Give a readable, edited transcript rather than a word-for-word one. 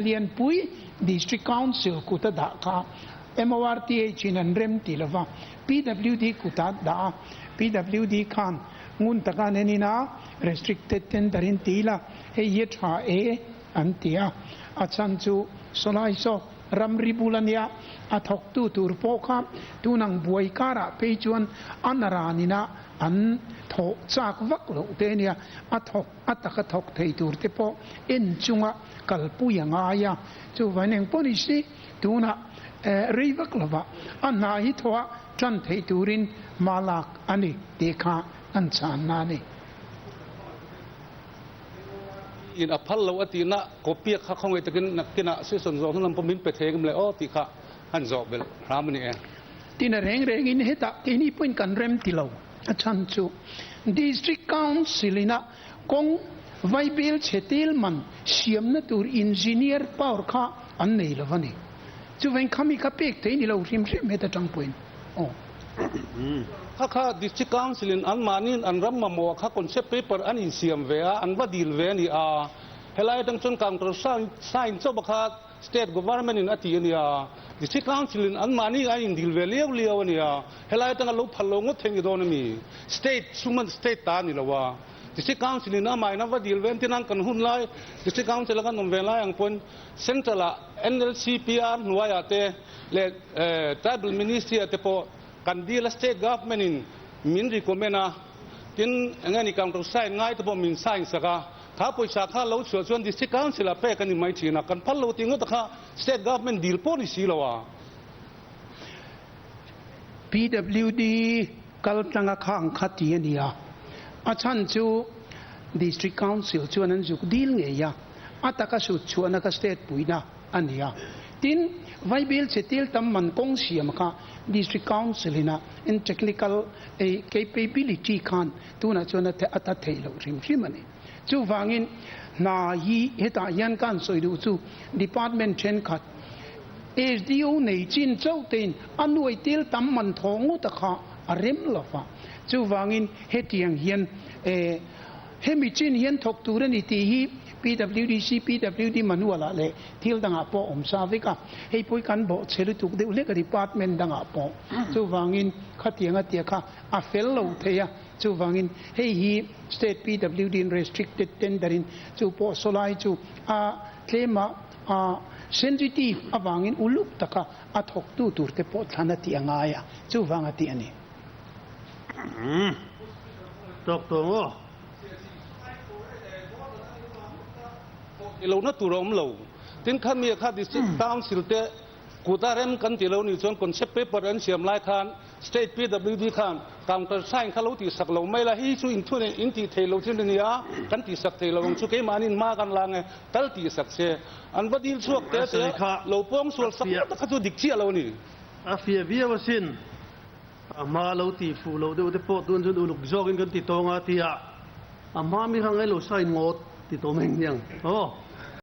Lianpui District Council kuta dah kha MORTH in an rem ti lova, PWD kuta dah a, PWD khan ngun taka an en ina restricted tender in ti ila hei hi a tha e an ti a, a chhan chu sawlai saw ramri bul a nia, a thawktu tur pawh kha tun ang buai karah phei chuan a naran ina an thawh chak vak loh te ania, a thawk a taka thawk thei tur te pawh en chunga kalpui a ngai a, chuvain eng pawh ni si tunah rei vak lova a hna hi thawha tan theih turin hma lak a ni tih kha an chhanna a ni. In a phal lo a tihna copy kha khawngaih takin nakinah session zawh hnu lam pawh min pe thei engem le aw tih kha han zawh belh hram a ni e. Tin a reng rengin hetah keini pawhin kan rem ti lo a chhan chu District Council ina Kawng vaibel chhe tel man siamna tur engineer power kha an nei lo a ni. Chuvangin khami kha pek thei ni lo hrim hrim heta tang pawhin aw. Kha kha District Council in an mahniin an ram mamawh kha concept paper an insiam ve a, an va dil ve a ni a. Helai atang chuan counter sign chauh kha State Government in a ti a nia, District Council in an mahni a indil ve liau liau a nia, helai atanga lo phal lo ngawt thei ni dawn a mi? State sum state ta a ni lo a, District Council in amah in a va dil ve entir nan kan hun lai District Council a kan awm ve lai ang pawhin Central ah NLCPR hnuaiah te leh Tribal Ministry ah te pawh kan dil a State Government in min recommend a, tin enge ni counter sign ngai te pawh min sign sak a. Kha pawisa kha lo chhuah chuan District Council ah pek a ni mai thin a, kan phal lo tih ngawt a kha State Government dil pawh ni si lo a. PWD kal tlanga kha ang kha ti a ni a, a chhan chu District Council chuan an zuk dil ngei a, a taka sut chhuahna kha State puina a ni a. Tin, Vaibel chhe tel tam man kawng siam kha District Council ina in technical capability khan Tunah chuan a ta theih loh hrim hrim a ni. Chuvangin hna hi hetah hian ka han sawi duh chu Department thenkhat SDO nei chin chauh tein a nuai tel tam man thaw ngawt a kha a rem lo va. Chuvangin hetiang hian hemi chin hian thawk tur a ni tih hi PWDC, PWD manual ah leh thil dangah pawh awm sa vek a. Hei pawh hi kan bawhchhe lutuk deuh hlek a department dangah pawh. Chuvangin khatiang a tia kha A fel lo thei a, chuvangin hei hi State PWD in restricted tender in chu pawh sawlai chu a tlema a sensitive avangin uluk taka a thawktu tur te pawh thlan a tih a ngai a, chuvang a tih a ni. Tawk tawng aw. I lo na tur a awm lo. Tin khami kha District Council te kut a rem kan ti lo nih chuan concept paper an siam lai khan State PWD khan counter sign kha lo tihsak lo mai la, hei chu inthu nei in tih thei lo thil a nia, kan tihsak thei lo ang chu keimahni hma kan la nge tal tihsak se. An va dil chhuak te te lo pawng sual sak tak kha chu dik chiah lo a ni. A fia viau asin, a hma lo tih fuh loh deuh te pawh tun chuan uluk zawkin kan ti tawng a tia, a hma mi kha ngai lo sign ngawt ti tawh mai ang hmiang aw.